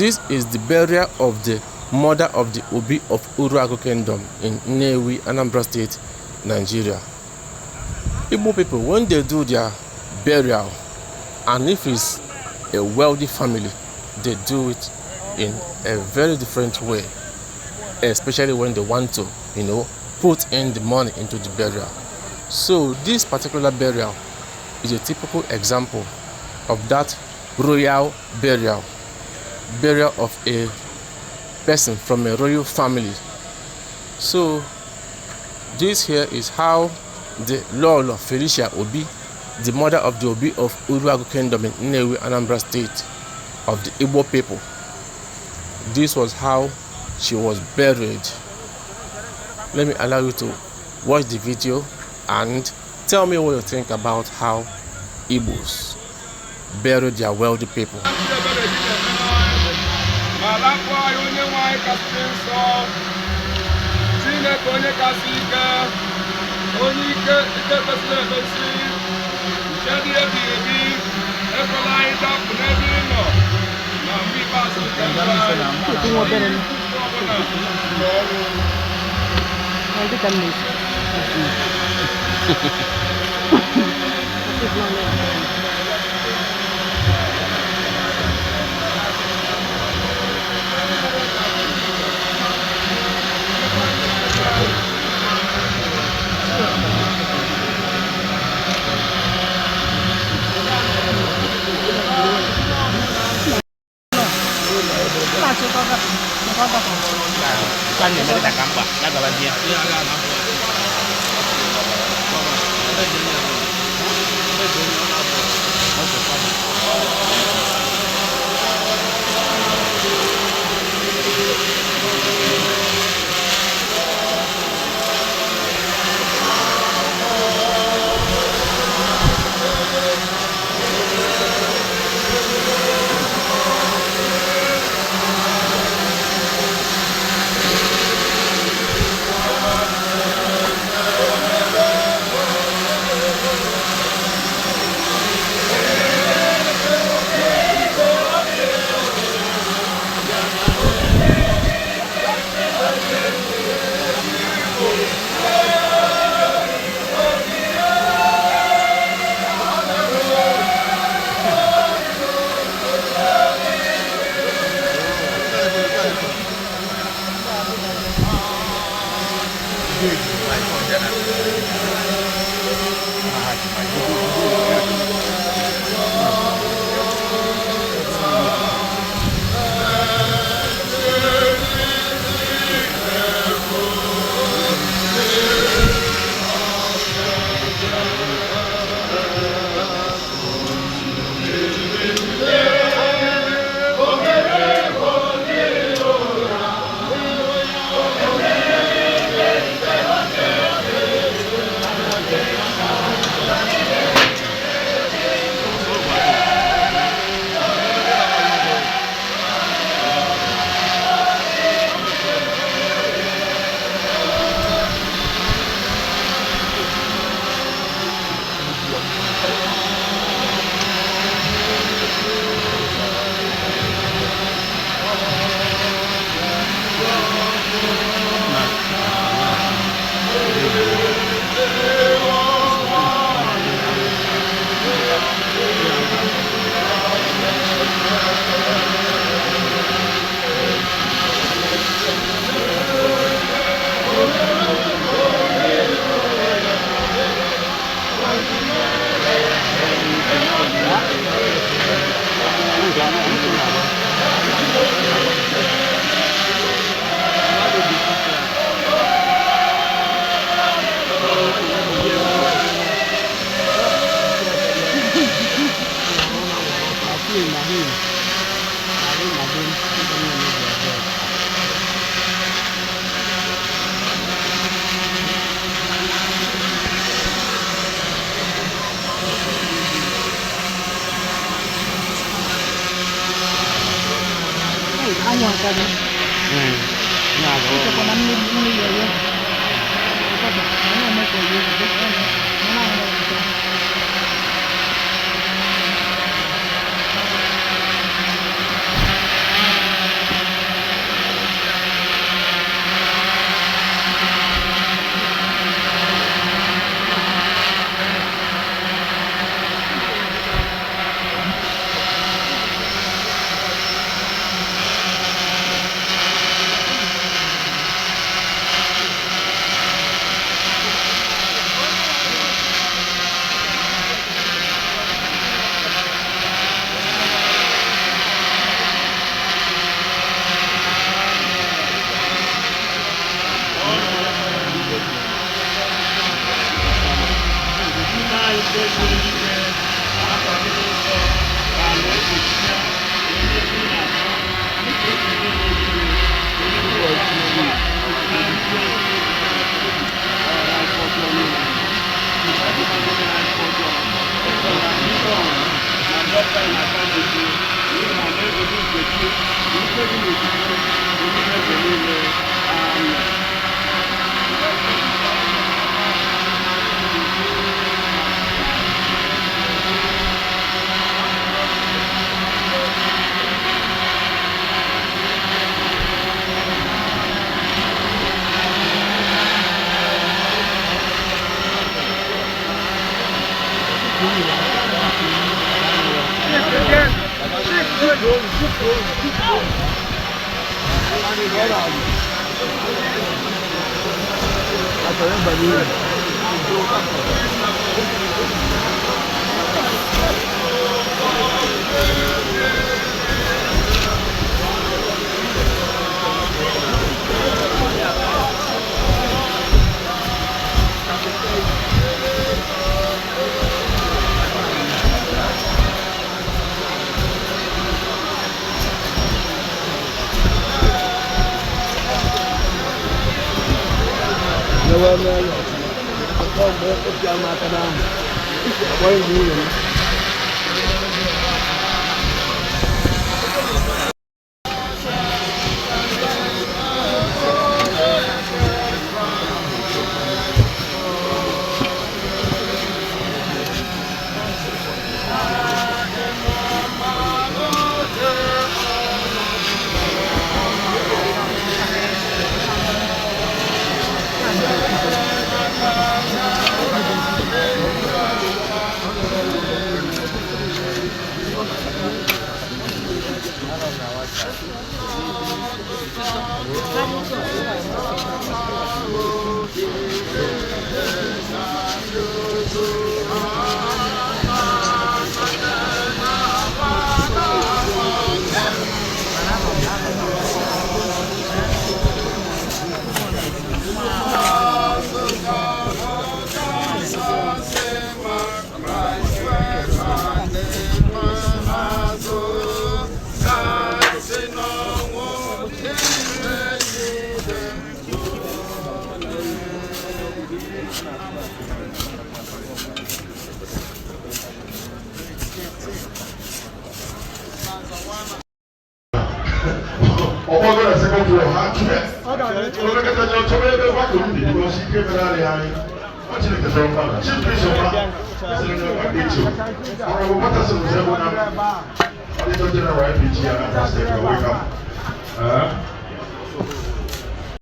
This is the burial of the mother of the Obi of Uruagu Kingdom in Nnewi, Anambra State, Nigeria. Igbo people, when they do their burial, and if it's a wealthy family, they do it in a very different way, especially when they want to, put in the money into the burial. So this particular burial is a typical example of that royal burial of a person from a royal family. So this here is how the Lolo Felicia Obi, the mother of the Obi of Uruagu Kingdom in Nnewi, Anambra State, of the Igbo people, this was how she was buried. Let me allow you to watch the video and tell me what you think about how Igbos bury their wealthy people. General YPG and Pastor, wake up.